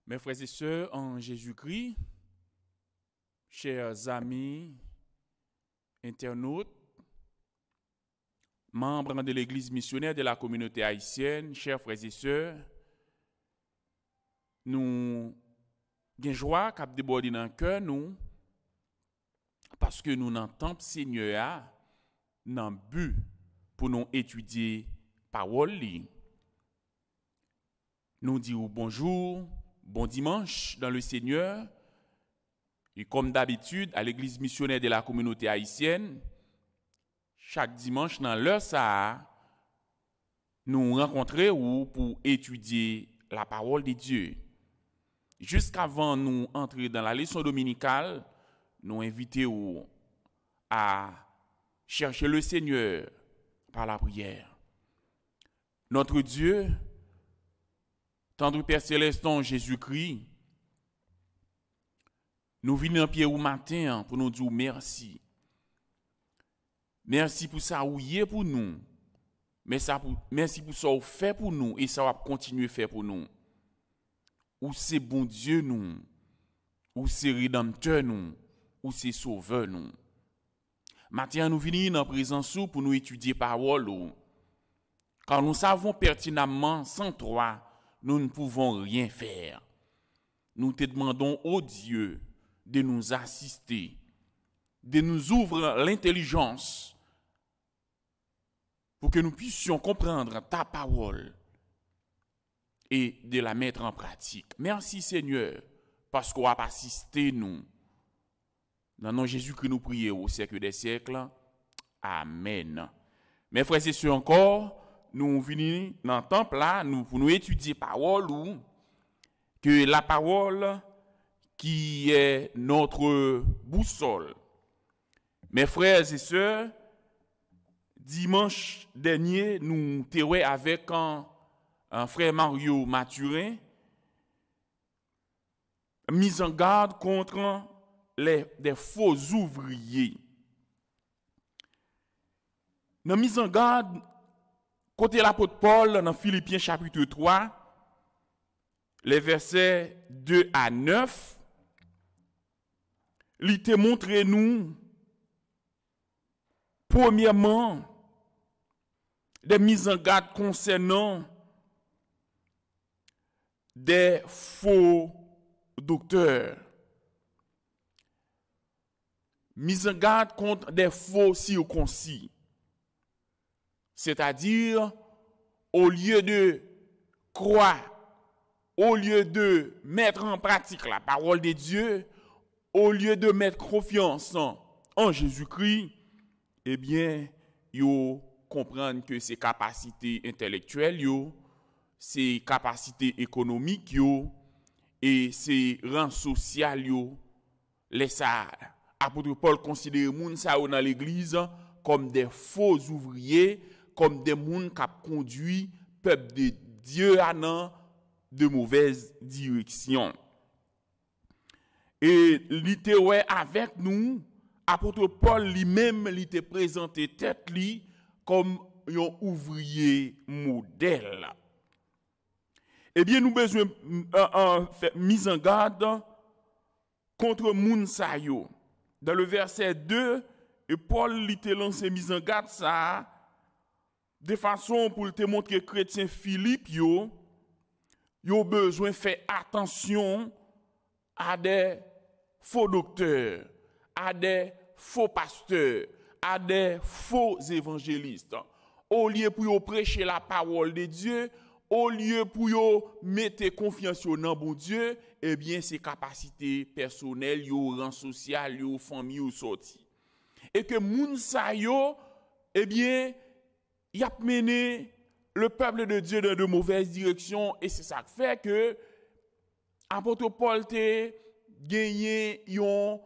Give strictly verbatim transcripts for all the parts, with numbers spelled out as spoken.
Mes frères et sœurs en Jésus-Christ, chers amis internautes, membres de l'Église missionnaire de la communauté haïtienne, chers frères et sœurs, nou gen jwa k ap debòde nan kè nou, paske nou nan tanp Senyè a, nan bi pou nou etidye pawòl li. Nou di w bonjou, bon dimanche dans le Seigneur. E kòm dabitid, a Legliz Misyonè de la Kominote Ayisyèn, chak dimanch nan lè sa a, nou rankontre w pou etidye la parole de Dieu. Jiskavan nou antre dans la leçon dominicale, nou envite w à chercher le Seigneur par la prière. Notre Dieu, tendre Père céleste en Jésus-Christ, nou vini nan pye ou maten an pou nou di w mèsi. Mèsi pou sa ou ye pou nou. Mè sa pou, mèsi pou sa ou fè pou nou e sa w ap kontinye fè pou nou. Ou se Bondye nou. Ou se Redanmtè nou. Ou se Sovè nou. Maten an, nou vini nan prezans ou pou nou etidye pawòl ou. Car nous savons pertinemment, sans toi, nous ne pouvons rien faire. Nous te demandons, ô Dieu, de nous assister, de nous ouvrir l'intelligence pour que nous puissions comprendre ta parole et de la mettre en pratique. Mèsi, Senyè, paske w ap asiste nou. Nan non Jezikri nou priye w, o syèk dè syèk. Amèn. Mes frères et sœurs, ankò, nou vini nan tanp la, nou, pou nou etidye pawòl ou, que la parole qui est notre boussole. Mes frères et sœurs, dimanch dènye, nou te wè avèk an, an frè Mario Mathurin, mise en garde contre les, des faux ouvriers. Nan mise en garde, kote lapot Pòl nan Filipyen chapit twa, les versets deux à neuf, li te montre nou, premyèman, des mises en garde concernant des faux docteurs. Mise en garde contre des faux circoncis. C'est-à-dire, au lieu de croire, au lieu de mettre en pratique la parole de Dieu, au lieu de mettre confiance en, en Jésus-Christ, ebyen, yo konprann ke se kapasite entèlektyèl yo, se kapasite ekonomik yo, e se ran sosyal yo. Lè sa a, apot Pòl konsidere moun sa yo nan legliz kòm de fo ouvriye, kòm de moun k ap kondui pèp de Dye a nan de movèz direksyon. E li te wè avèk nou, apot Pòl li menm, li te prezante tèt li kòm yon ouvriye modèl. Ebyen, nou bezwen, mm, an, an, fè mizangad kont moun sa yo. Dan le vèsè de, e Pòl li te lanse mizangad sa a, de fason pou l te montre kretyen Filip yo, yo bezwen fè atansyon a de fo doktè, a de fo pastè, a de fo evanjelis. Olye pou yo preche la parole de Dieu, olye pou yo mete konfyans yo nan Bondye, ebyen, se kapasite pèsonèl yo, ran sosyal yo, fanmi yo sòti. E ke moun sa yo, ebyen, y ap mennen le peuple de Dieu dans de mauvaises directions, e se sa k fè ke apot Pòl te genyen yon,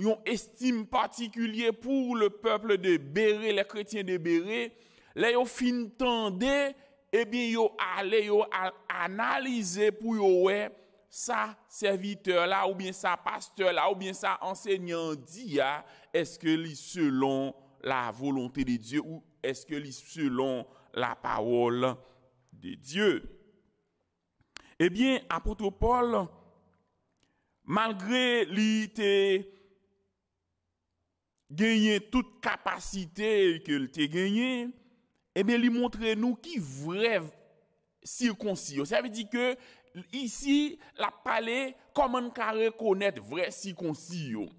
yon estim patikilye pou le peuple de Bérée, les chrétiens de Bérée. Lè yo fin tande, ebyen, yo ale, yo al analize pou yo wè sa sèvitè la, oubyen sa pastè la, oubyen sa ansenyan an di a, èske li selon la volonté de Dieu ou èske li selon la parole de Dieu? Ebyen, apot Pòl, malgre li te genyen tout kapasite ke l te genyen, ebyen, li montre nou ki vrè sikonsi yo. Sa vle di ke isi, l ap pale kòman n ka rekonèt vrè sikonsi yo.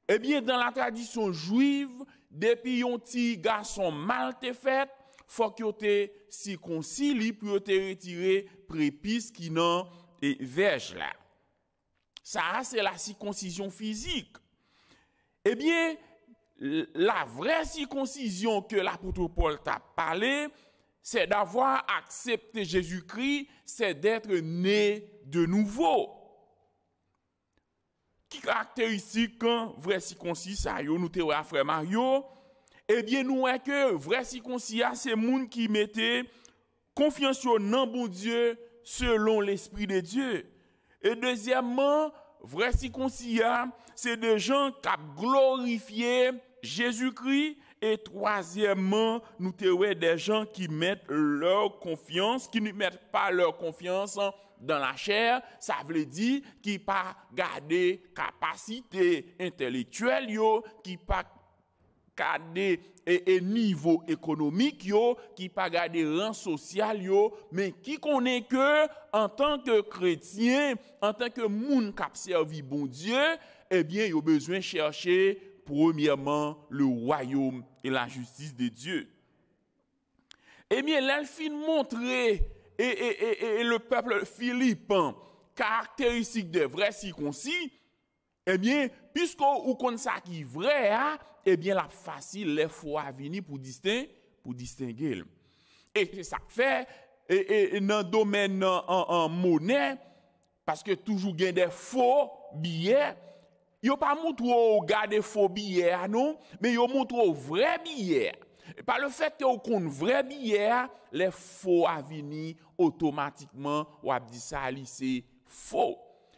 Ebyen, dan latradisyon jwiv, depi yon ti gason mal te fèt, fòk yo te sikonsi li pou yo te retire prepis ki nan, e, vèj la. Sa a, se la sikonsizyon fizik. Ebyen, l-, la vraie circoncision que l'apôtre Paul t'a parlé, c'est d'avoir accepté Jésus-Christ, c'est d'être né de nouveau. Ki karakteristik vrè sikonsi sa yo nou te wè a frè Mario? Ebyen, nou wè ke vrè sikonsi a se moun ki mete konfyans yo nan Bondye selon Lespri de Dye. E dezyèmman, vrè sikonsi a, se de jan k ap glorifye Jezikri. E twazyèmman, nou te wè de jan ki met leur confiance, qui ne mettent pas leur confiance dans la chair, sa vle di ki pa gade kapasite entelektyèl yo, ki pa gade e, e nivo ekonomik yo, ki pa gade ran sosyal yo, men ki konnen ke antanke kretyen, antanke moun k ap sèvi Bondye, ebyen, yo bezwen chèche premyèman le royaume et la justice de Dieu. Ebyen, lè l fin montre e, e, e, e, e le pèp Filip karakteristik de vrè sikonsi, ebyen, piske ou konn sa ki vrè a, ebyen, l ap fasil lè fo a vini pou disten-, pou distenge l. E se sa k fè, e, e, e nan domèn an, an, an monè, paske toujou gen de fo biyè, yo pa montre w gade fo biyè a non, men yo montre w vrè biyè a. E pa le fèt ke w konn vrè biyè a, lè fo a vini, otomatikman, w ap di sa li se fo.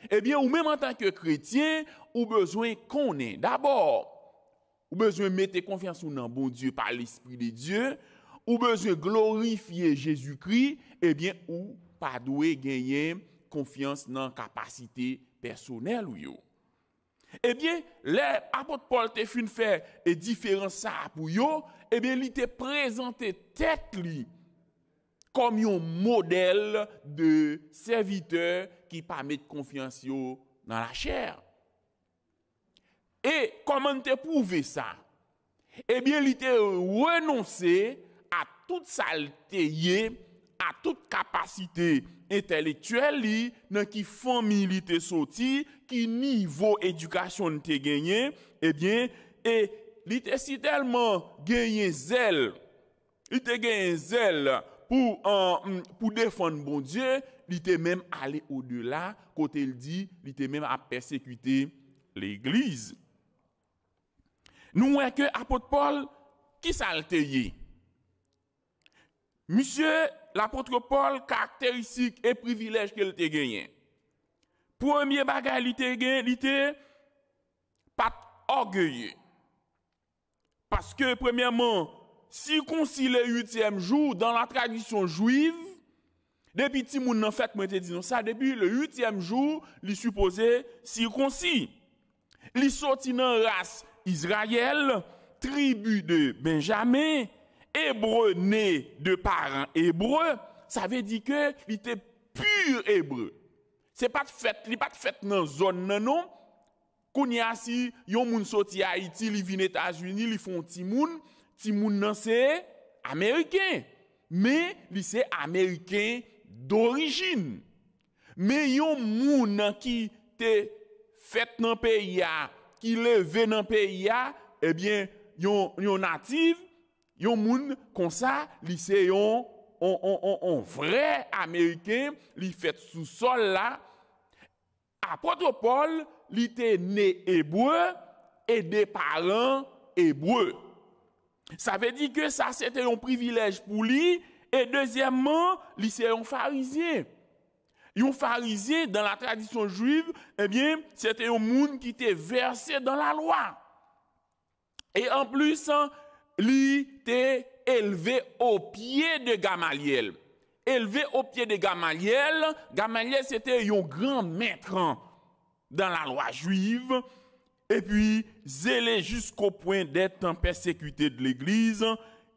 Ebyen, ou menm antanke kretyen, ou bezwen konnen. Dabò, ou bezwen mete konfyans ou nan Bondye pa Lespri de Dye, ou bezwen glorifye Jezikri, ebyen, ou pa dwe genyen konfyans nan kapasite pèsonèl ou yo. Ebyen, lè apot Pòl te fin fè, e, diferans sa a pou yo, ebyen, li te prezante tèt li kòm yon modèl de sèvitè ki pa met konfyans yo nan lachè. E kòman l te pwouve sa? Ebyen, li te renonse a tout sa l te ye, a tout kapasite entelektyèl li, nan ki fanmi li te soti, ki nivo edikasyon l te genyen, ebyen, e li te sitèlman genyen zèl, li te genyen zèl pou, an, pou defann Bondye, li te menm ale odela, kote l di, li te menm ap pèsekite legliz. Nou wè ke apot Pòl, ki sa l te ye? Misye, lapot Pòl, karakteristik e privilèj ke l te genyen. Premye bagay li te gen, li te pa t ògeye. Paske, premyèman, sikonsi le huitième jour, dans la tradition juive, depi timoun nan fèt, mwen te di nou sa, depi le huitième jour, li sipoze sikonsi. Li soti nan ras Izrayèl, tribi de Benjamen, ebre né de paran ebre, sa vle di ke li te pur ebre. Se pa t fèt, li pa t fèt nan zòn nan non. Kounye a, si yon moun soti Ayiti, li vin Etazini, li fè yon timoun, timoun nan se ameriken, men li se ameriken dorijin. Men yon moun ki te fèt nan peyi a, ki leve nan peyi a, ebyen, yon, yon natif, yon moun konsa, li se yon, on, on, on, on vrè ameriken, li fèt sou sòl la. Apot Pòl, li te ne ebre e de paran ebre. Sa vle di ke sa se te yon privilèj pou li, e dezyèmman, li se yon farizyen. Yon farizyen, dan la tradisyon jwiv, ebyen, se te yon moun ki te vèse dan lalwa. E anplis, li te elve o pye de Gamalyèl. Elve o pye de Gamalyèl, Gamalyèl se te yon gran mèt. dans la loi juive, et puis zélé jusqu'au point d'être persécuté de l'Église,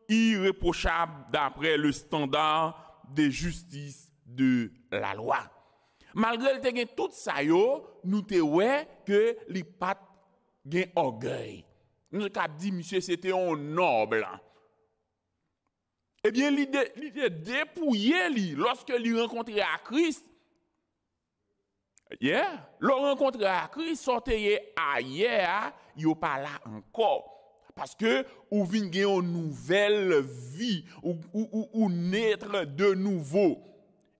irréprochable d'après le standard de justice de la loi. Malgre l te gen tout sa yo, nou te wè ke li pa t gen ògèy. Nou ka di misye se te yon nòb. Ebyen, li, de, li te depouye li lòske li rankontre a Kris. Yeah. Lè w rankontre a Kris, sa w te ye ayè a, yo pa la ankò. Paske ou vin gen yon nouvèl vi, ou, ou, ou, ou naître de nouveau.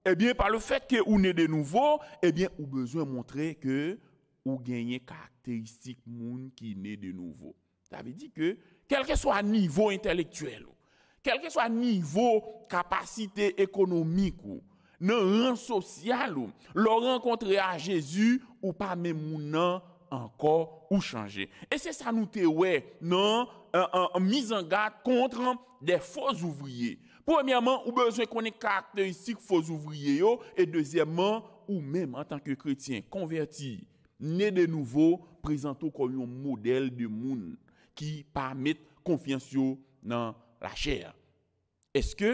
Ebyen, pa le fait que ou né de nouveau, ebyen, ou bezwen montre ke ou genyen karakteristik moun ki né de nouveau. Sa vle di ke, kèlkeswa nivo entèlektyèl ou, kèlkeswa nivo kapasite ekonomik ou, nan ran sosyal ou, lè w rankontre a Jezi, ou pa menm moun nan ankò, ou chanje. E se sa nou te wè nan, euh, euh, mizangad kont de fo ouvriye. Premyèman, ou bezwen konnen karakteristik fo ouvriye yo, e dezyèmman, ou menm antanke kretyen konvèti, né de nouveau, prezante w kòm yon modèl de moun ki pa met konfyans yo nan lachè. Èske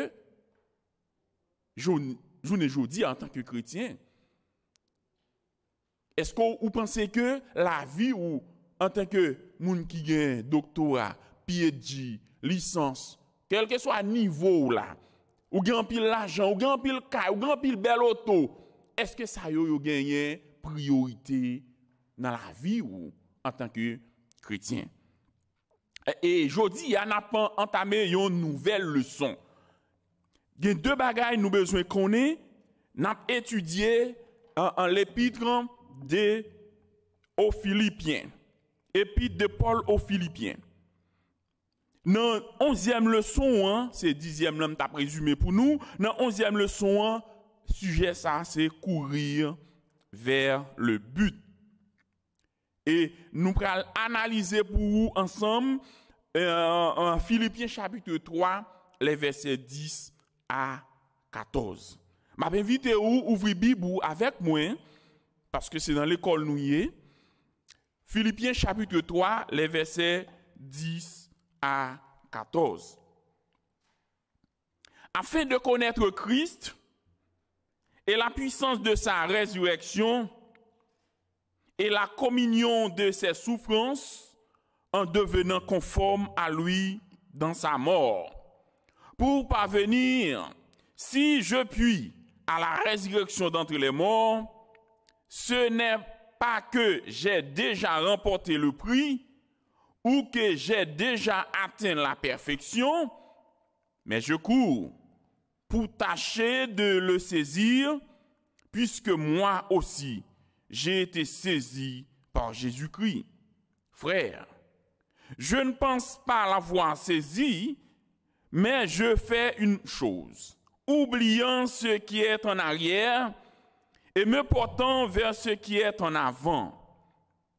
jou-, jounen jodi a, antanke kretyen, èske ou panse ke lavi ou antanke moun ki gen doktora, P H D, lisans, kèlkeswa nivo w la, ou gen anpil lajan, ou gen anpil kay, ou gen anpil bèl oto, èske sa yo, yo genyen priyorite nan lavi ou antanke kretyen? E, e jodi a, n ap antame yon nouvèl leson. Gen de bagay nou bezwen konnen, n ap etidye an, an l'épître de aux Philippiens. Épître de Paul aux Philippiens. Nan onzyèm leson an, se dizyèm lan m t ap rezime pou nou, nan onzyèm leson an, sijè sa a se courir vers le but. E nou pral analize pou ou ansanm, euh, euh, Filipyen chapit twa, lè vèsè dis a katòz. M ap envite ou ouvri Bib ou avèk mwen, paske se nan lekòl nou ye. Filipyen chapit twa, lè vèsè dis a katòz. Afin de connaître Christ et la puissance de sa résurrection et la communion de ses souffrances, en devenant conforme à lui dans sa mort, pour parvenir, si je puis, à la résurrection d'entre les morts. Ce n'est pas que j'ai déjà remporté le prix ou que j'ai déjà atteint la perfection, mais je cours pour tâcher de le saisir, puisque moi aussi j'ai été saisi par Jésus-Christ. Frères, je ne pense pas l'avoir saisi, mais je fais une chose, oubliant ce qui est en arrière et me portant vers ce qui est en avant.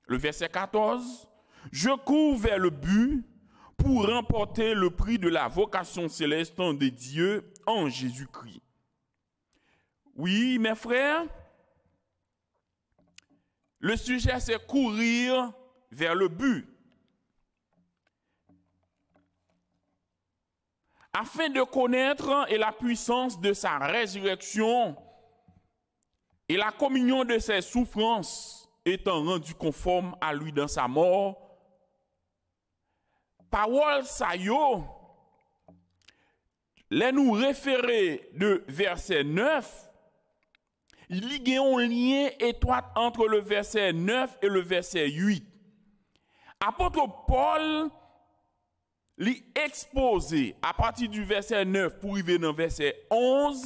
Le verset quatorze, je cours vers le but pour remporter le prix de la vocation céleste de Dieu en Jésus-Christ. Oui, mes frères, le sujet, c'est courir vers le but. Afin de connaître et la puissance de sa résurrection et la communion de ses souffrances, étant rendu conforme à lui dans sa mort. Pawòl sa yo, lè nou refere de vèsè nèf, li gen yon lyen etwat ant le vèsè nèf e le vèsè uit. Apot Pòl, li ekspoze, apati di vèsè nèf pou rive nan vèsè onz,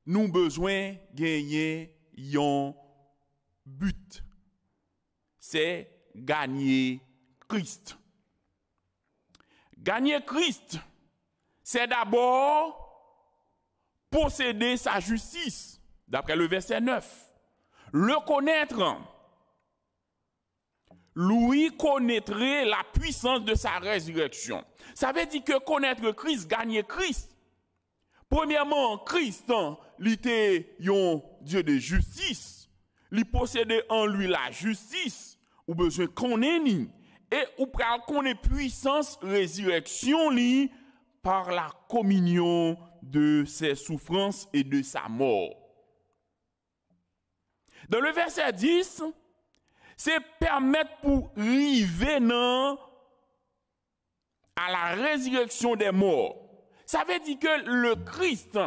nou bezwen genyen yon but. Se gagner Christ. Gagner Christ, c'est d'abord posséder sa justice, d'après le verset neuf. Le connaître, lui connaître la puissance de sa résurrection. Sa vle di ke connaître Christ, gagner Christ, premyèman, Kris, li te yon Dye de jistis. Li posede an li lajistis. Ou bezwen konnen li. E ou pral konnen pwisans rezirèksyon li par la communion de ses souffrances et de sa mort. Dans le verset dix, se pèmèt pou rive nan à la résurrection des morts. Sa vle di ke le Christ,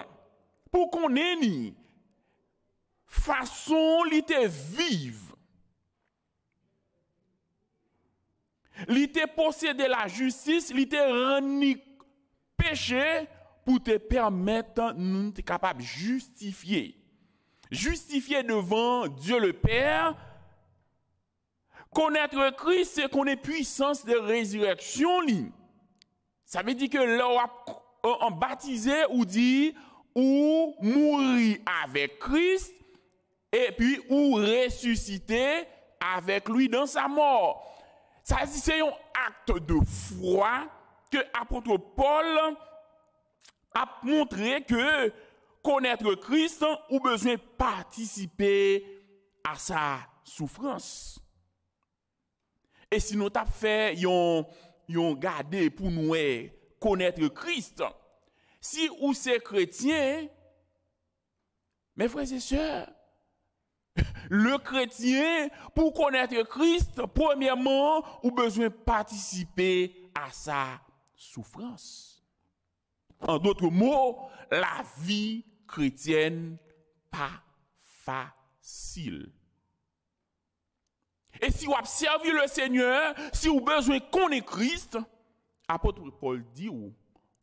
pou konnen li, fason li te viv, li te posede lajistis, li te rann li peche pou te pèmèt nou te kapab jistifye. Jistifye devan Dieu le Père. Connaître Christ, se konnen pwisans de rezirèksyon li. Sa vle di ke lè w ap, euh, batize, ou di ou mouri avèk Kris, epi ou resisite avec lui dans sa mort. Sa vle di se yon acte de foi ke apot Pòl ap montre ke connaître Christ, ou bezwen patisipe à sa souffrance. E si nou t ap fè yon, yon gade pou nou wè connaître Christ, si ou se kretyen, mes frères et sœurs, le chrétien, pou connaître Christ, premyèman, ou bezwen patisipe à sa souffrance. En d'autres mots, la vie chrétienne pa fasil. E si w ap sèvi le Seigneur, si w bezwen konnen Kris, apot Pòl di w,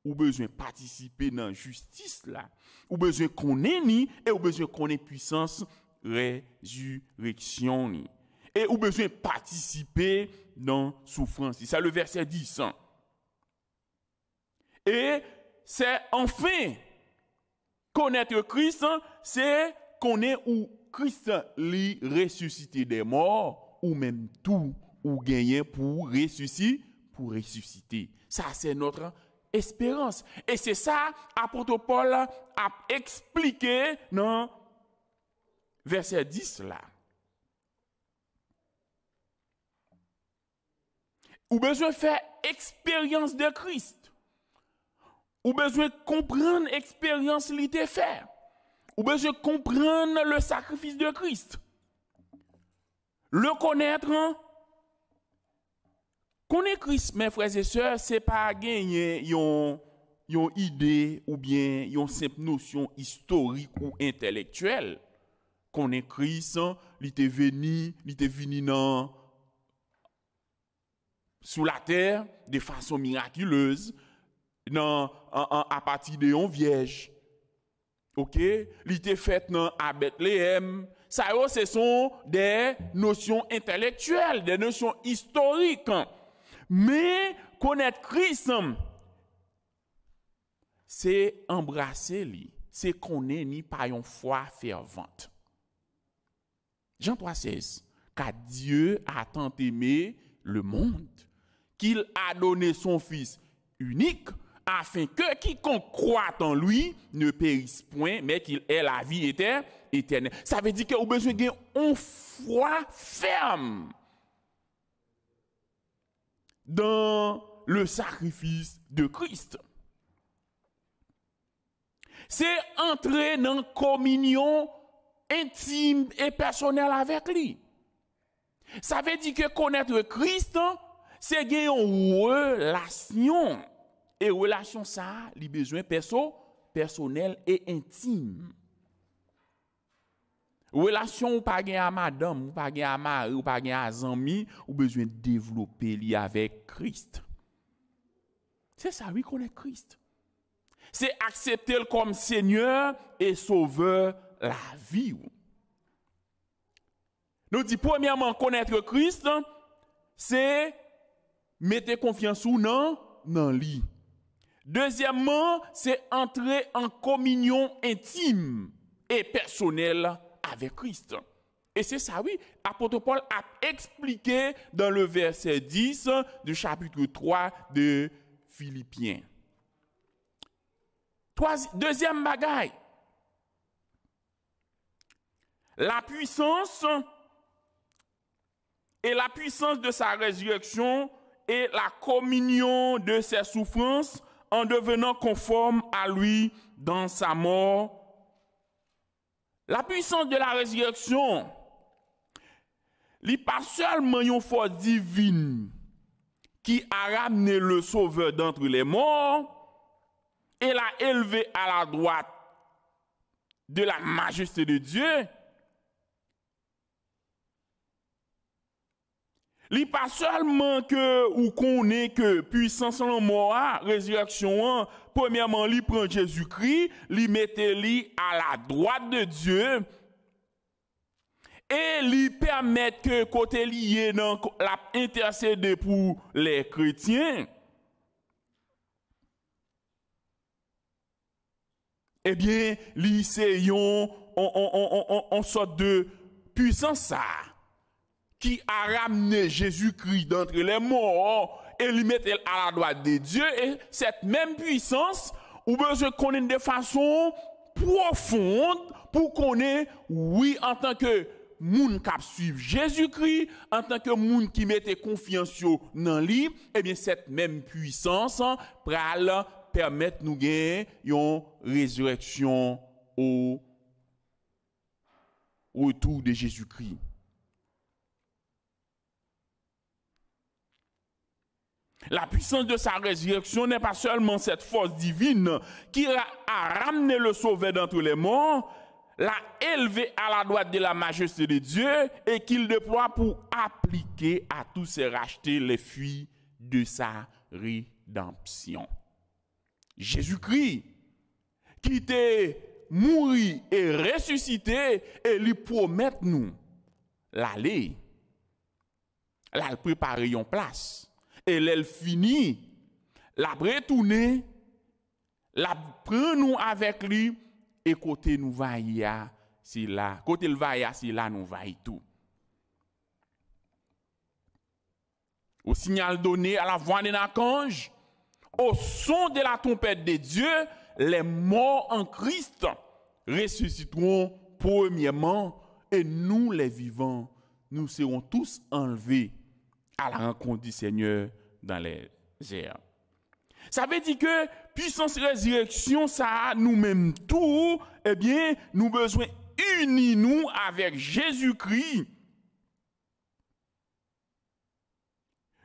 ou bezwen patisipe nan jistis la, ou bezwen konnen li e ou bezwen konnen pwisans rezirèksyon li. E ou bezwen patisipe nan soufrans li. Sa le vèsè dis. E se anfen, connaître Christ, se konnen ou Kris li resisite dè mò, ou menm tou ou genyen pou resisi, pou resisite. Sa se notre espérance. E se sa apot Pòl ap eksplike nan vèsè dis la. Ou bezwen fè eksperyans de Kris. Ou bezwen konprann eksperyans li te fè. Ou bezwen konprann le sacrifice de Christ. Le connaître, konnen Kris, mes frères et sœurs, se pa genyen yon, yon ide oubyen yon senp nosyon istorik ou entèlektyèl. Konnen Kris, li te vini, li te vini nan sou latè de fason mirakilez, nan, an, an, apati de yon vyèj. Oke? Li te fèt nan, a Bètleyèm. Sa yo, se son de nosyon entèlektyèl, de nosyon istorik. Men, connaître Christ, se anbrase li, se konnen li pa yon fwa fèvant. Jean trois seize, car Dieu a tant aimé le monde, qu'il a donné son Fils unique, afin que quiconque croit en lui ne périsse point, mais qu'il ait la vie éter-, éternelle. Sa vle di ke ou bezwen gen yon fwa fèm dans le sacrifice de Christ. Se antre nan kominyon entim e pèsonèl avèk li. Sa vle di ke connaître Christ, se gen yon relasyon. E relasyon sa a, li bezwen pèso-, pèsonèl e entim. Relasyon ou pa gen a madanm, ou pa gen a mari, ou pa gen a zanmi, ou bezwen devlope li avèk Kris. Se sa, wi, connaître Christ. Se aksepte l kòm Senyè e Sovè lavi w. Nou di, premyèman, connaître Christ, se mete konfyans ou nan, nan li. Dezyèmman, se antre an kominyon entim e pèsonèl avèk Kris. E se sa, wi, apot Pòl ap eksplike dans le verset dix du chapitre trois de Philippiens. Twazi-, dezyèm bagay, La puissance et la puissance de sa résurrection et la communion de ses souffrances en devenant conforme à lui dans sa mort. La puissance de la résurrection, li pa sèlman yon fòs divin qui a ramené le Sauveur d'entre les morts et l'a élevé à la droite de la majesté de Dieu. Li pa sèlman ke ou konnen ke pwisans lanmò a, rezirèksyon an, premyèman, li pran Jezikri, li mete li a la dwat de Dye, e li pèmèt ke kote li ye nan, l ap entèsede pou lè kretyen. Ebyen, li se yon, on, on, on, on, on, on sòt de pwisans sa a, ki a ramne Jezikri dantre lè mò, e li mete l a la dwat de Dye, e sèt menm pwisans, ou bezwen konnen de fason pwofon pou konnen, wi, antanke moun k ap swiv Jezikri, antanke moun ki mete konfyans yo nan li, ebyen, sèt menm pwisans pral pèmèt nou gen yon rezirèksyon o retour de Jésus-Christ. La puissance de sa résurrection n'est pas seulement cette force divine qui ra- a ramené le Sauveur d'entre les morts, l'a élevé à la droite de la majesté de Dieu et qu'il déploie pour appliquer à tous ses rachetés les fruits de sa rédemption. Jezikri, ki te mouri e resisite, e li pwomèt nou l ale, l al prepare yon plas. E lè l fini, l ap retounen, l ap pran nou avèk li, e kote nou va ye a, se la. Kote l va ye a, se la nou va ye tou. Au signal donné à la voix d'un archange, au son de la trompette de Dieu, les morts en Christ ressusciteront premièrement, et nous, les vivants, nous serons tous enlevés à la rencontre du Seigneur dans les airs. Sa vle di ke pwisans rezirèksyon sa a, nou menm tou, ebyen, nou bezwen ini nou avèk Jezikri.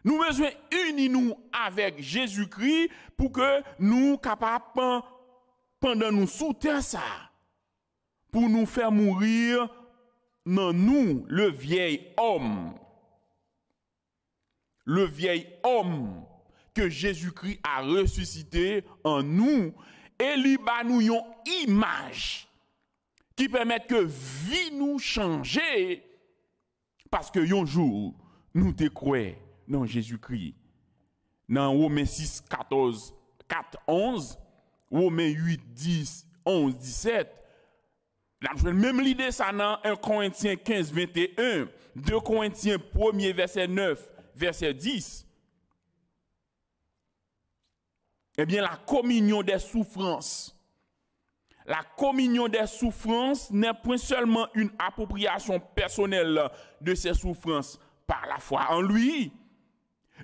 Nou bezwen ini nou avèk Jezikri pou ke nou kapab, pandan nou sou tè sa, pou nou fè mouri nan nou le vieil homme. Le vieil homme que Jésus-Christ a ressuscité en nous, e li ba nou yon imaj ki pèmèt ke vi nou chanje, paske yon jou nou te kwè nan Jezikri. Nan Women sis, katòz, kat, onz, Women uit, dis, onz, disèt, n ap jwenn menm lide sa nan en Korentyen kenz, venteyen, de Korentyen premye, vèsè nèf, vèsè dis. Ebyen, la communion des souffrances. La communion des souffrances n'est point seulement une appropriation personnelle de ses souffrances par la foi en lui.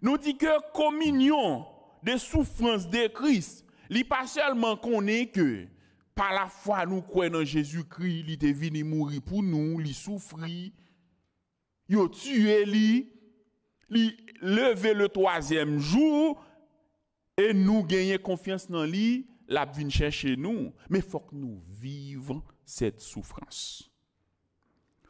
Nou di ke communion de souffrance de Christ, li pa sèlman konnen ke pa lafwa nou kwè nan Jezikri, li te vini mouri pou nou, li soufri, yo tiye li, li leve le twazyèm jou, e nou genyen konfyans nan li, l ap vin chèche nou. Men fòk nou viv cette souffrance.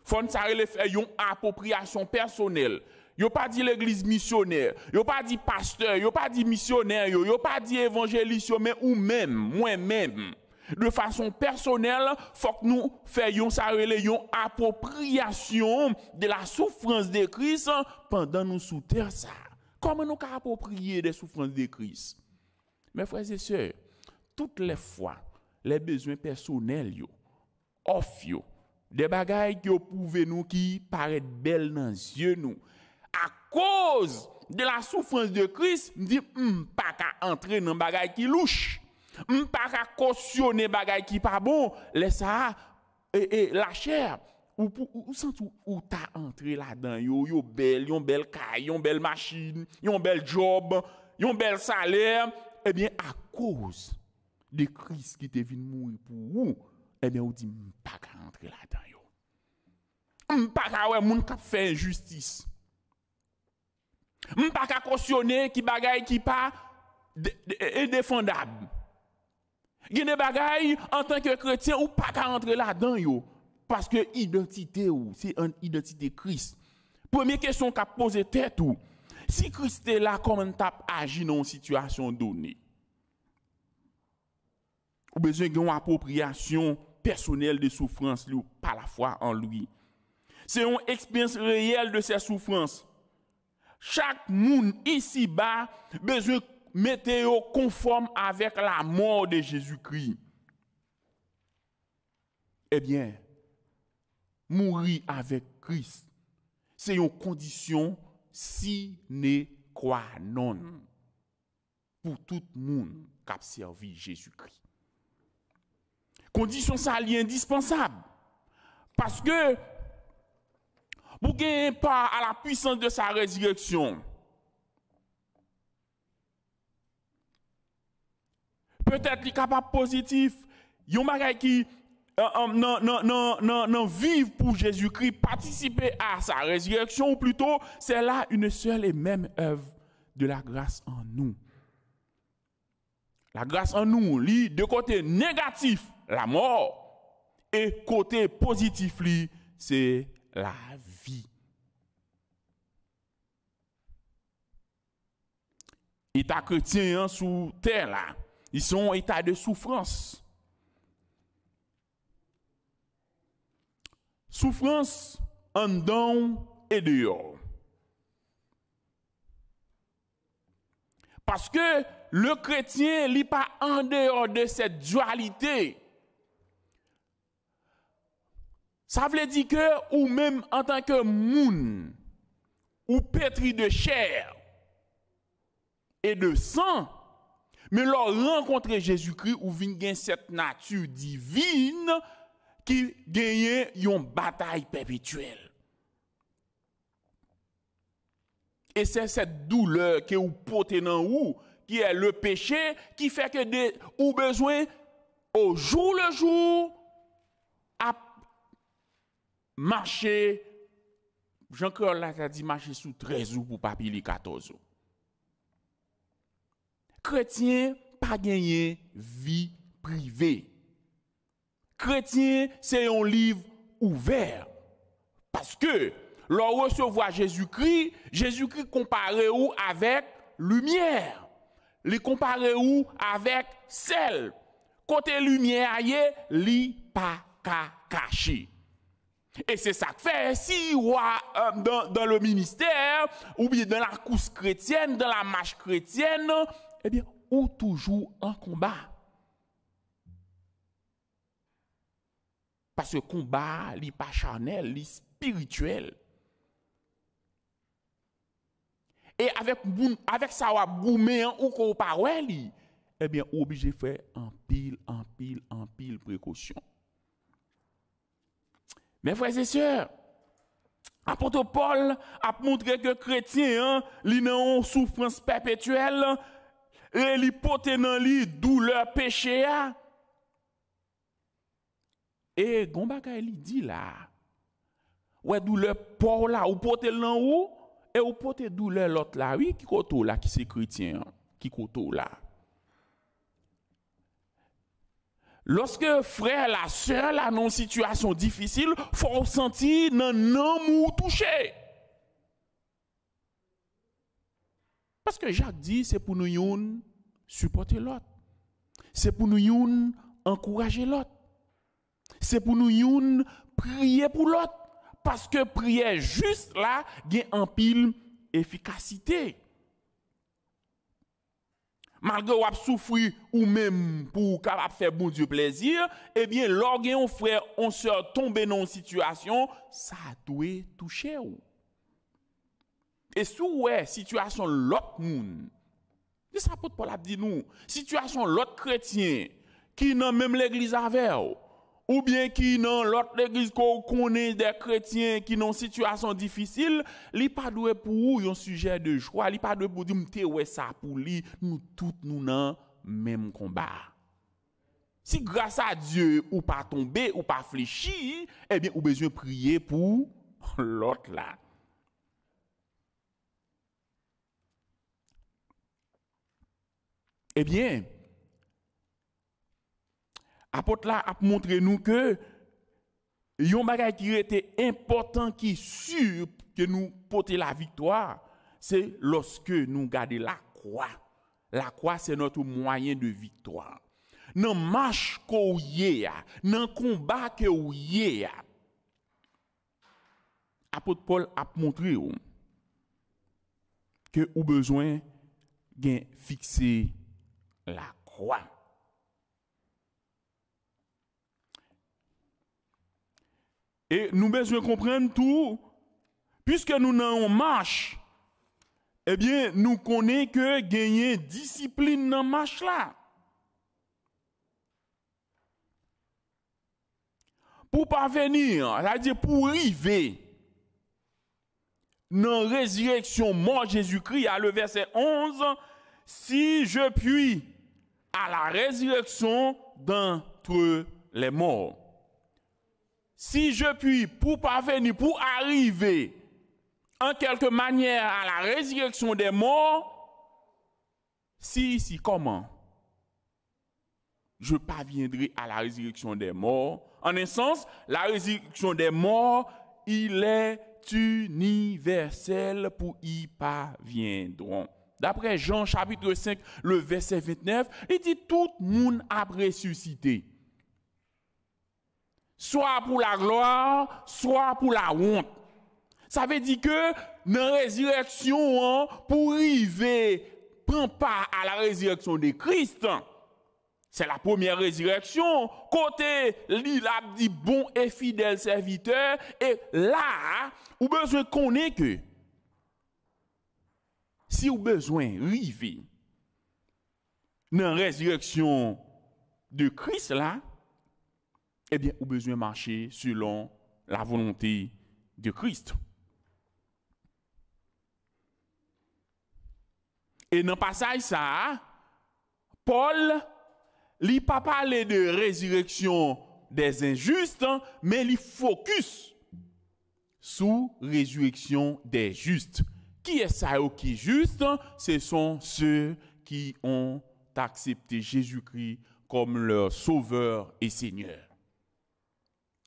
Fò n sa rele fè yon apwopriyasyon pèsonèl. Yo pa di legliz misyonè, yo pa di pastè, yo pa di misyonè yo, yo pa di evanjelis yo, men ou menm, mwen menm. De fason pèsonèl, fòk nou fè yon sa rele yon apwopriyasyon de la souffrance de Christ pandan nou sou tè sa. Kòman nou ka apwopriye de souffrance de Christ? Mes frères et sœurs, toutes les fois, les besoins personnels yo, òf yo, de bagay ke yo pwouve nou ki parèt bèl nan zye nou. Akoz de la souffrance de Christ, m di, m pa ka antre nan bagay ki louch. M pa ka kosyone bagay ki pa bon. Lè sa a, e, e, lachè, Ou, pou- ou, ou santi ou, ou ta antre ladan yo, yo bèl, yon bèl kay, yon bèl machin, yon bèl djòb, yon bèl salè, ebyen, akoz de Kris ki te vin mouri pou ou, ebyen, ou di, "M pa ka antre ladan yo. M pa ka wè moun k ap fè enjistis. M pa ka kosyone ki bagay ki pa de- de- endefandab." Gen de bagay, antanke kretyen, ou pa ka antre ladan yo, paske idantite ou, se an idantite Kris. Premye kesyon k ap poze tèt ou, si Kris te la, kòman l t ap aji nan yon sitiyasyon done? Ou bezwen gen yon apwopriyasyon pèsonèl de soufrans li pa lafwa an li. Se yon eksperyans reyèl de ses soufrans. Chak moun isiba bezwen mete yo konfòm avèk lamò de Jezikri. Ebyen, mouri avèk Kris se yon kondisyon sine qua non pou tout moun k ap sèvi Jezikri. Kondisyon sa li endispansab. Paske pou genyen pa a la puissance de sa résurrection, petèt li kapab pozitif, yon bagay ki euh, euh, nan, nan, nan, nan, nan viv pou Jezikri, patisipe a sa résurrection, ou plito, c'est là une seule et même œuvre de la grâce en nous. Lagras an nou, li de kote negatif, lamò, e kote pozitif li, se lavi. Eta kretyen an sou tè la, li se yon eta de soufrans. Soufrans anndan w e deyò w. Paske le kretyen, li pa andeyò de cette dualité. Sa vle di ke ou menm antanke moun, ou petri de chair et de sang, men lè w rankontre Jezikri, ou vin gen cette nature divine ki genyen yon batay pèpetyèl. E se cette douleur ke ou pote nan ou, ki è le peche, ki fè ke de, ou bezwen, au jour le jour, ap mache, jan kreyòl la ta di, mache sou trèz ou pou pa pile katòz ou. Kretyen pa genyen vi prive. Kretyen se yon liv ouvè. Paske, lè w resevwa Jezikri, Jezikri konpare ou avèk limyè. Li konpare ou avèk sèl. Kote limyè a ye, li pa ka kache. E se sa k fè, si w a, euh, dans, dans le ministère, oubyen dans la course chrétienne, dans la marche chrétienne, ebyen, ou toujou an konba. Paske konba a, li pa chanèl, li espirityèl. E avèk moun, avèk sa w ap goumen an, ou ke w pa wè li, ebyen, ou oblije fè anpil, anpil, anpil prekosyon. Men frè e sè, apot Pòl ap montre ke kretyen an, li nan yon soufrans pèpetyèl, e li pote nan li doulè peche a. E gon bagay li di la. Wè doulè pa w la, ou pote l nan ou, e ou pote doulè lòt la, wi, ki kote w la, ki se kretyen an, ki kote w la. Lòske frè la, sè la, nan yon sitiyasyon difisil, fò w santi nan nanm ou touche. Paske Jak di, se pou nou youn sipòte lòt. Se pou nou youn ankouraje lòt. Se pou nou youn priye pou lòt. Paske priyè jis la gen anpil efikasite. Malgre w ap soufri ou menm pou w kapab fè Bondye plèzi, ebyen, lè w gen yon frè, yon sè tonbe nan yon sitiyasyon, sa dwe touche w. E si w wè sitiyasyon lòt moun, se sa apot Pòl ap di nou, sitiyasyon lòt kretyen ki nan menm legliz avè w, oubyen ki nan lòt legliz ke w konnen de kretyen ki nan yon sitiyasyon difisil, li pa dwe pou ou yon sijè de jwa, li pa dwe pou w di, "M te wè sa pou li, nou tout nou nan menm konba a." Si gras a Dye ou pa tonbe, ou pa flechi, ebyen, ou bezwen priye pou lòt la. Ebyen, apot la ap montre nou ke yon bagay ki rete enpòtan, ki si ke nou pote laviktwa, se lòske nou gade lakwa. La croix, c'est notre moyen de victoire. Nan mach ke w ye a, nan konba ke w ye a, apot Pòl ap montre w ke ou bezwen gen fikse lakwa. E nou bezwen konprann tou, piske nou nan yon mach, ebyen, nou konnen ke genyen disiplin nan mach la. Pou paveni, sa vle di pou rive nan rezireksyon mò Jezikri a, le verset onze, "Si je puis à la résurrection d'entre les morts." Si je puis, pou paveni, pou arive, en quelque manière, à la résurrection des morts, si, si, comment? Je parviendrai à la résurrection des morts. En un sens, la résurrection des morts, il est universel pou y parviendront. D'après Jean chapitre cinq, le verset vingt-neuf, li di tout moun ap resisite. Swa pou laglwa, swa pou lawont. Sa vle di ke nan rezireksyon an, pou rive pran pa a la résurrection de Christ, c'est la première résurrection, kote li l ap di bon e fidèl sèvitè, e la a, ou bezwen konnen ke si w bezwen rive nan rezireksyon de Kris la, ebyen, ou bezwen mache selon la volonte de Christ. E nan pasaj sa a, Pòl, li pa pale de rezireksyon dè zenjis, men li fokis sou rezireksyon dè jis. Kiyès sa yo ki jis? Ce sont ceux qui ont accepté Jésus-Christ comme leur Sauveur et Seigneur.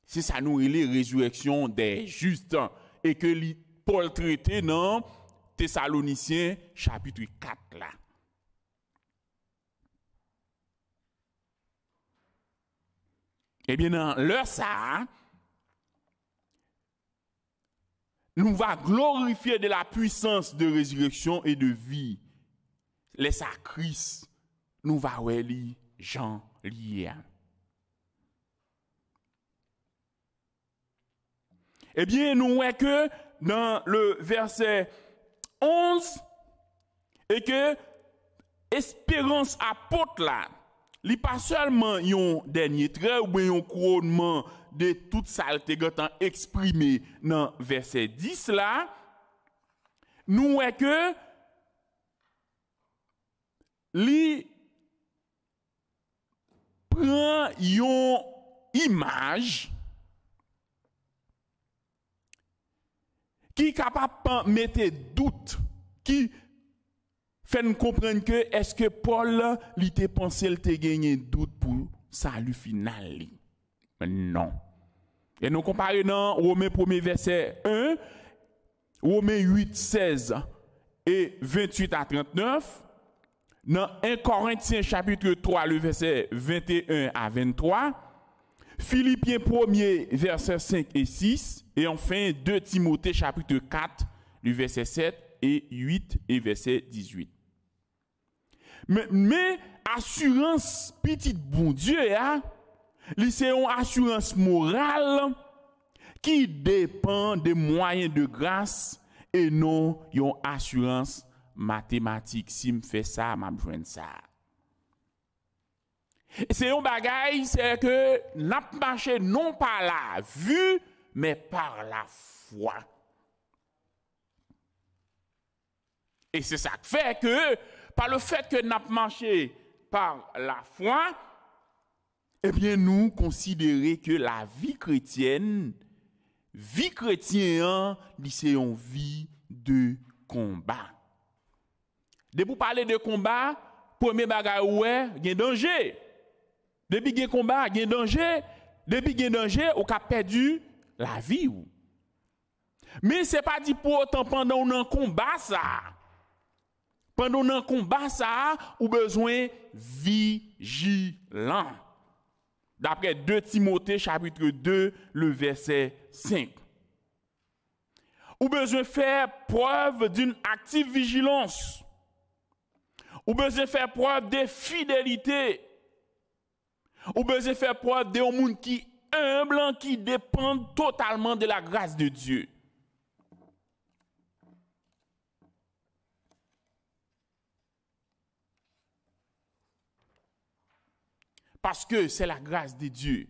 Se sa nou rele rezireksyon dè jis, e ke li, Pòl trete nan Tesalonisyen chapit kat la. Ebyen, nan lè sa a, nous va glorifier de la puissance de résurrection et de vie. Lè sa a, Kris, nou va wè li jan li ye a. Ebyen, nou wè ke nan le verset onze, e ke esperans apot la, li pa sèlman yon dènye trè oubyen yon kouwonnman de tout sa l te gentan eksprime nan vèsè dis la, nou wè ke li pran yon imaj ki kapab mete dout, ki fè n konprann ke èske Pòl li te panse l te genyen dout pou sali final li? Non. E nou konpare nan Women premye vèsè en, Women uit sèz e venntuit a trannèf, nan en Korentyen chapit twa, le vèsè venteyen a venntwa, Filipyen premye vèsè senk e sis, e anfen de Timote chapit kat, le vèsè sèt e uit e vèsè dizuit. Men, men asirans pitit Bondye a, li se yon asirans moral ki depann de mwayen de gras e non yon asirans matematik. Si m fè sa, m ap jwenn sa. Se yon bagay, se ke n ap mache non pa la vue, mais par la foi. E se sa k fè ke, pa le fèt ke n ap mache pa la fwa, ebyen, nou konsidere ke lavi kretyèn, vi kretyen an, li se yon vi de konba. Depi w pale de konba, premye bagay ou wè, gen danje. Depi gen konba, gen danje. Depi gen danje, ou ka pèdi lavi w. Men se pa di pou otan pandan w nan konba sa a, pandan w nan konba sa a, ou bezwen vijilan. Daprè de Timote chapit de, le vèsè senk. Ou bezwen fè prèv d'une active vigilance. Ou bezwen fè prèv de fidelite. Ou bezwen fè prèv de yon moun ki enb, ki depann totalman de la grâce de Dieu. Paske se la grâce de Dieu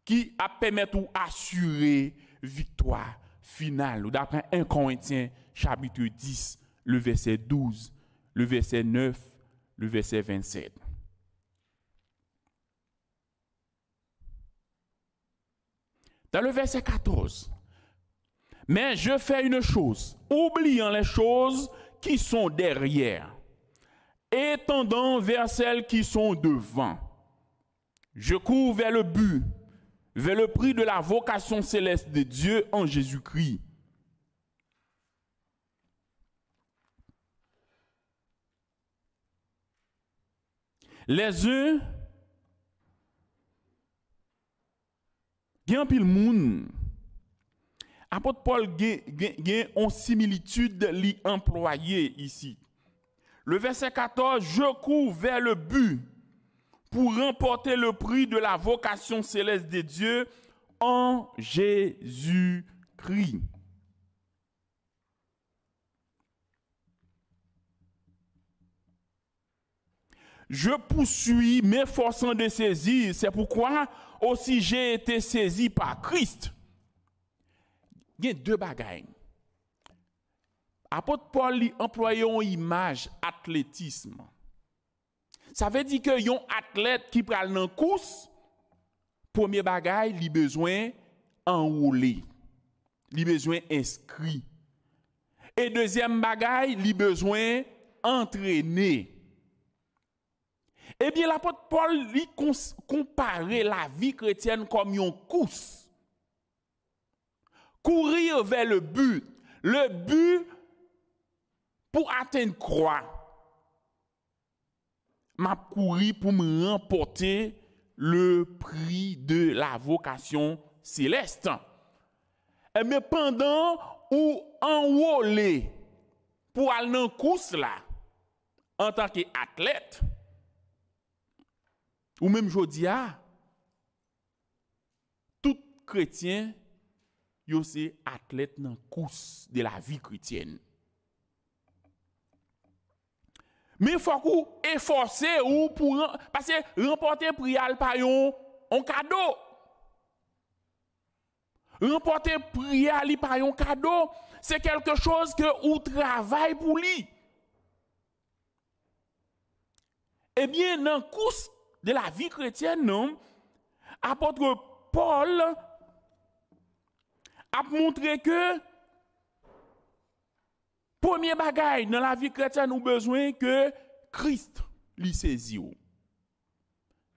ki ap pèmèt ou asire viktwa final ou, daprè en Korentyen chapit dis, le vèsè douz, le vèsè nèf, le vèsè vennsèt. Dans le verset quatorze, mais je fais une chose, oubliant les choses qui sont derrière et tendant vers celles qui sont devant. Je cours vers le but, vers le prix de la vocation céleste de Dieu en Jésus-Christ. Lèzin, gen anpil moun. Apot Pòl gen, gen, gen yon similitid li anplwaye isi. Le verset quatorze, je cours vers le but pour remporter le prix de la vocation céleste de Dieu en Jésus-Christ. Je poursuis, m'efforçant de saisir, c'est pourquoi aussi j'ai été saisi par Christ. Gen de bagay. Apot Pòl li anplwaye yon imaj atletism. Sa vle di ke yon atlèt ki pral nan kous, premye bagay, li bezwen anwole. Li bezwen enskri. E dezyèm bagay, li bezwen antrene. Ebyen, lapot Pòl, li kons-, konpare lavi kretyèn kòm yon kous. Courir vers le but. Le but pour atteindre quoi? M ap kouri pou m ranpòte le prix de la vocation céleste. Ebyen, pandan ou anwole pou al nan kous la, antanke atlèt, ou menm jodi a, tout kretyen, yo se atlèt nan kous de la vie chrétienne. Men fòk ou efòse ou pou ran-, paske ranpòte pri a, li pa yon, yon kado. Ranpòte pri a, li pa yon kado. Se kèlke choz ke ou travay pou li. Ebyen, nan kous de la vie chrétienne, non, apot Pòl ap montre ke premye bagay nan lavi kretyèn ou bezwen ke Kris li sezi w.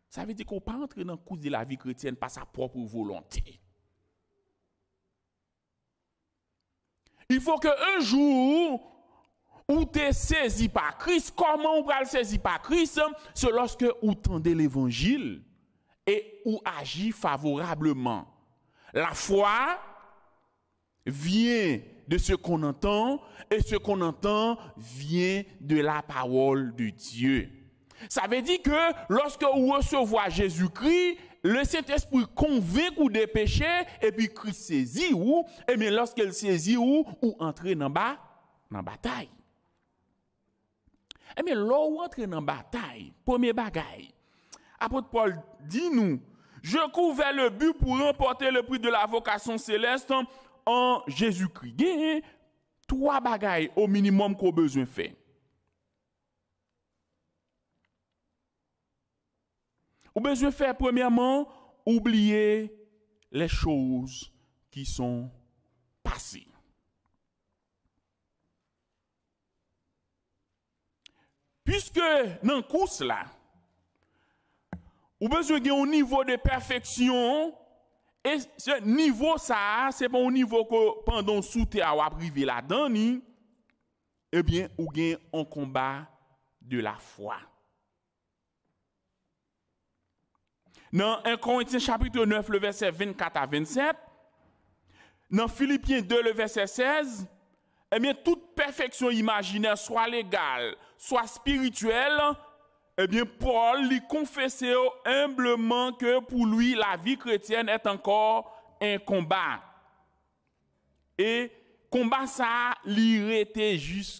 Sa vle di ke w pa antre nan kous de la vie chrétienne pa sa pwòp volonte. Il faut que un jour ou te sezi pa Kris. Kòman ou pral sezi pa Kris? Se lòske ou tande levanjil e ou aji favorableman. La foi vient de ce qu'on entend, et ce qu'on entend vient de la parole de Dieu. Sa vle di ke lòske ou resevwa Jezikri, Lesentespri konvenk ou de peche, epi Kris sezi ou, ebyen, lòske l sezi ou, ou antre nan ba-, nan batay. Ebyen, lè w antre nan batay, premye bagay, Apot Pòl di nou, je cours vers le but pour remporter le prix de la vocation céleste en Jésus-Christ. Gen twa bagay o minimòm ke w bezwen fè. Ou bezwen fè, premyèman, oubliye les choses qui sont passées. Piske nan kous la, ou bezwen gen yon nivo de pèfeksyon, e se nivo sa a, se pa yon nivo ke pandan w sou tè a w ap rive ladan li, ebyen, ou gen yon konba de la fwa. Nan en Korentyen chapit nèf, le vèsè vennkat a vennsèt, nan Filipyen de, le vèsè sèz, ebyen, tout pèfeksyon imajinè, swa legal, swa espirityèl, ebyen, Pòl, li konfese enbleman ke pou li, la vie chrétienne est encore un combat. E konba sa a, li rete jis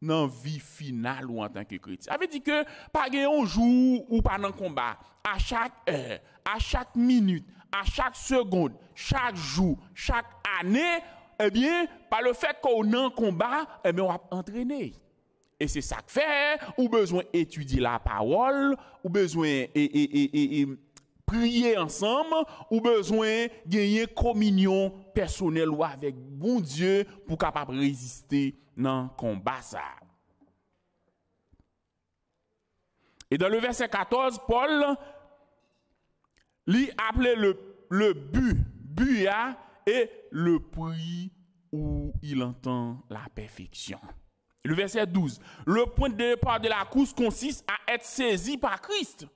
nan vi final ou antanke kretyen. Sa vle di ke pa gen yon jou ou pa nan konba. A chak è, a chak minit, a chak segond, chak jou, chak ane, ebyen, pa le fèt ke w nan konba, ebyen, w ap antrene. E se sa k fè ou bezwen etidye lapawòl, ou bezwen e, e, e, e, e, priye ansanm, ou bezwen genyen kominyon pèsonèl ou avèk Bondye pou w kapab reziste nan konba sa a. E dan le vèsè katòz, Pòl, li aple le, le bi, bi a, e le prix où il entend la perfection. Le verset douze, le point de départ de la course consiste à être saisi par Christ.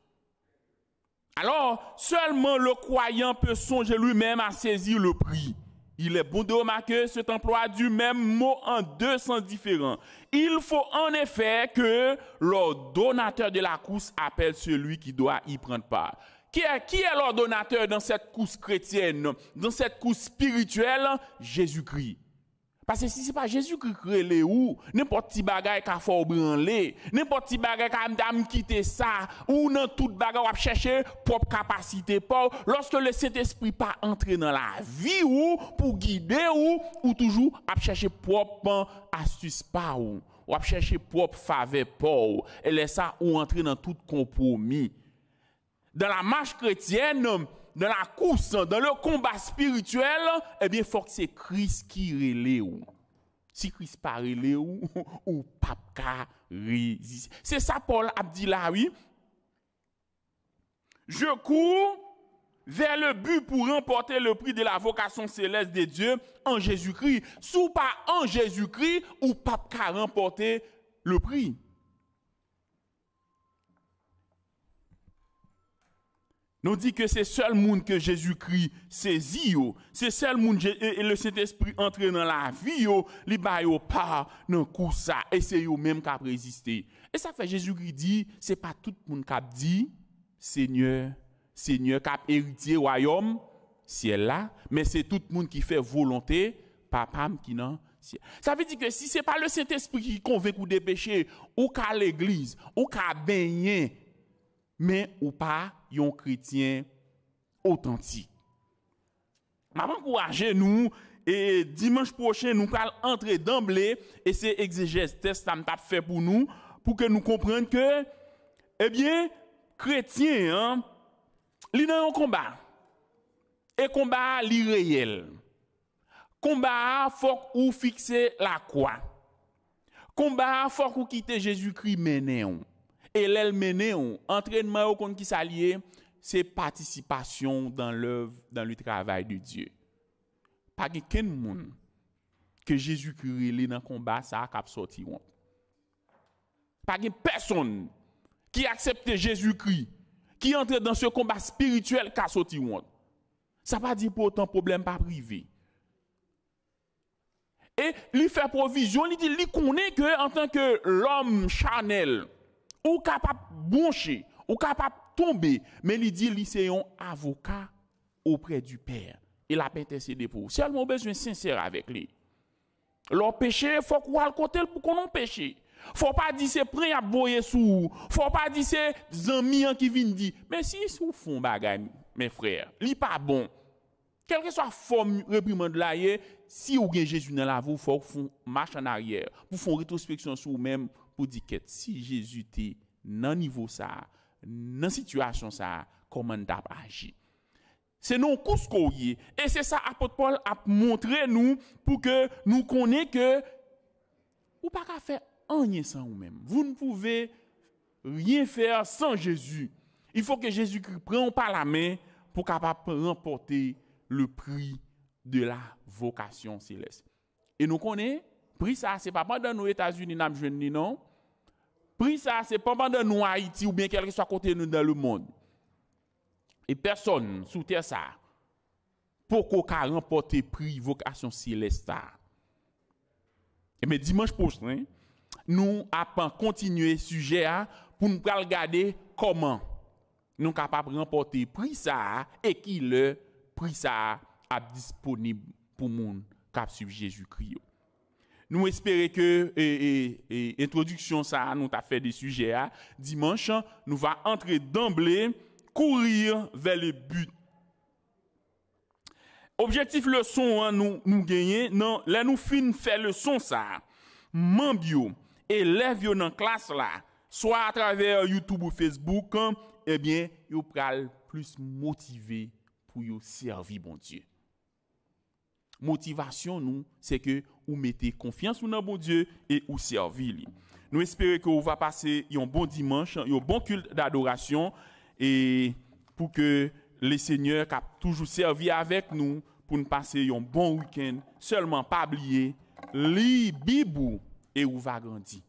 Alors, seulement le croyant peut songer lui-même à saisir le prix. Il est bon de remarquer cet emploi du même mot en deux sens différents. Il faut en effet que l'ordonnateur de la course appelle celui qui doit y prendre part. Qui est, qui est l'ordonnateur dans cette course chrétienne, dans cette course spirituelle? Jésus-Christ. Paske si se pa Jezikri k rele ou, nenpòt ti bagay ka fè w branle, nenpòt ti bagay ka di, "A, m kite sa," ou nan tout bagay, w ap chèche pwòp kapasite pa w. Lòske Lesentespri pa antre nan lavi w pou gide w, ou toujou ap chèche pwòp astis pa w. W ap chèche pwòp favè pa w. E lè sa, ou antre nan tout konpwomi. Dans la marche chrétienne, dans la course, dans le combat spirituel, ebyen, fòk se Kris ki rele w. Si Kris pa rele w, ou p ap ka reziste. Se sa Pòl ap di la, wi. Je cours vers le but pour remporter le prix de la vocation céleste de Dieu en Jésus-Christ. Si w pa an Jezikri, ou p ap ka ranpòte le prix. Nou di ke se sèl moun ke Jezikri sezi yo, se sèl moun Je-, e, e Lesentespri antre nan lavi yo, li ba yo pa nan kous sa, e se yo menm k ap reziste. E sa k fè Jezikri di, se pa tout moun k ap di, "Senyè, Senyè," k ap eritye wayòm syèl la, men se tout moun ki fè volonte Papa m ki nan syèl. Sa vle di ke si se pa Lesentespri ki konvenk ou de peche, ou ka legliz, ou ka benyen, men ou pa yon kretyen otantik. M ap ankouraje nou, e dimanch pwochen, nou pral antre danble, e se egzejèz tèks la m t ap fè pou nou, pou ke nou konprann ke, ebyen, kretyen an, li nan yon konba. E konba a, li reyèl. Konba a, fòk ou fikse lakwa. Konba a, fòk ou kite Jezikri mennen w. E lè l mennen w, antrènman yo konn ki sa l ye, se patisipasyon w dans l'œuvre, dans le travail de Dieu. Pa gen kenn moun ke Jezikri rele nan konba sa a k ap sòti wont. Pa gen pèsonn ki aksepte Jezikri, ki antre dans ce combat spirituel ka sòti wont. Sa pa di pou otan pwoblèm p ap rive. E li fè pwovizyon, li di, li konnen ke antanke lòm chanèl, ou kapab bwonche, ou kapab tonbe, men li di li se yon avoka auprès du Père. E l ap entèsede pou ou. Sèlman ou bezwen sensè avèk li. Lè w peche, fòk ou al kote l pou konn ou peche. Fò w pa di se pran y ap voye sou ou. Fò w pa di se zanmi an ki vin di. Men si ou fè yon bagay, men frè, li pa bon. Kèlkeswa fòm reprimand la ye, si ou gen Jezi nan lavi w, fò w fè yon mach an aryè, pou fè yon retwospeksyon sou ou menm, pou di kèt, si Jezi te nan nivo sa a, nan sitiyasyon sa a, kòman n t ap aji? Se nan yon kous ke w ye. E se sa apot Pòl ap montre nou pou ke nou konnen ke ou pa ka fè anyen san ou menm. Vous ne pouvez rien faire sans Jésus. Il faut que Jésus-Christ pran w pa lamen pou kapab ranpòte le prix de la vocation céleste. E nou konnen, pri sa a se pa pandan nou Etazini n ap jwenn li non. Pri sa a se pa pandan nou Ayiti oubyen kèlkeswa kote nou dans le monde. E pèsonn sou tè sa a poko ka ranpòte pri vokasyon selès sa a. Ebyen, dimanch pwochen, nou ap kontinye sijè a pou n pral gade kòman nou kapab ranpòte pri sa a e kilè pri sa a ap disponib pou moun k ap swiv Jezikri yo. Nou espere ke e, e, e, entwodiksyon sa a nou t ap fè de sijè a dimanch, nou va antre danble, courir vers le but. Objektif leson an nou, nou genyen nan lè nou fin fè leson sa a, manm yo, elèv yo nan klas la, swa atravè YouTube ou Facebook, ebyen, yo pral plis motive pou yo sèvi Bondye. Motivasyon nou, se ke ou mete konfyans ou nan Bondye e ou sèvi li. Nou espere ke ou va pase yon bon dimanch, yon bon kilt dadorasyon, e pou ke Lesenyè k ap toujou sèvi avèk nou pou n pase yon bon wikenn. Sèlman pa bliye, li Bib ou e ou va grandi.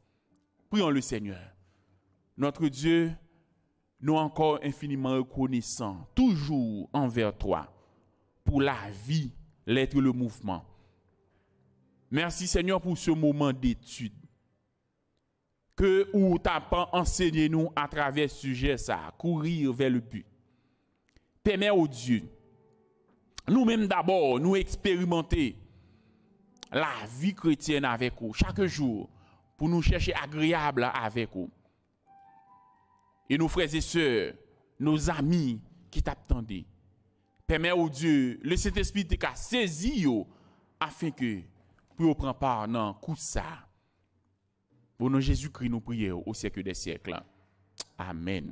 Prions le Seigneur. Notre Dieu, nous encore infiniment reconnaissants, toujours envers toi, pour la vie, l'être, le mouvement. Merci Seigneur pour ce moment d'étude que ou t ap ansenye nou atravè sijè sa, courir vers le but. Pèmè, o Dye, nou menm dabò, nou eksperimante lavi kretyèn avèk ou chak jou pou nou chèche agreyab avèk ou. E nou frè e sè, nou zanmi ki t ap tande, pèmè, o Dye, le Sentespri te ka sezi yo, afenke pou yo pran pa nan kous sa. O non Jezikri, nou priye w o syèk dè syèk. Amèn.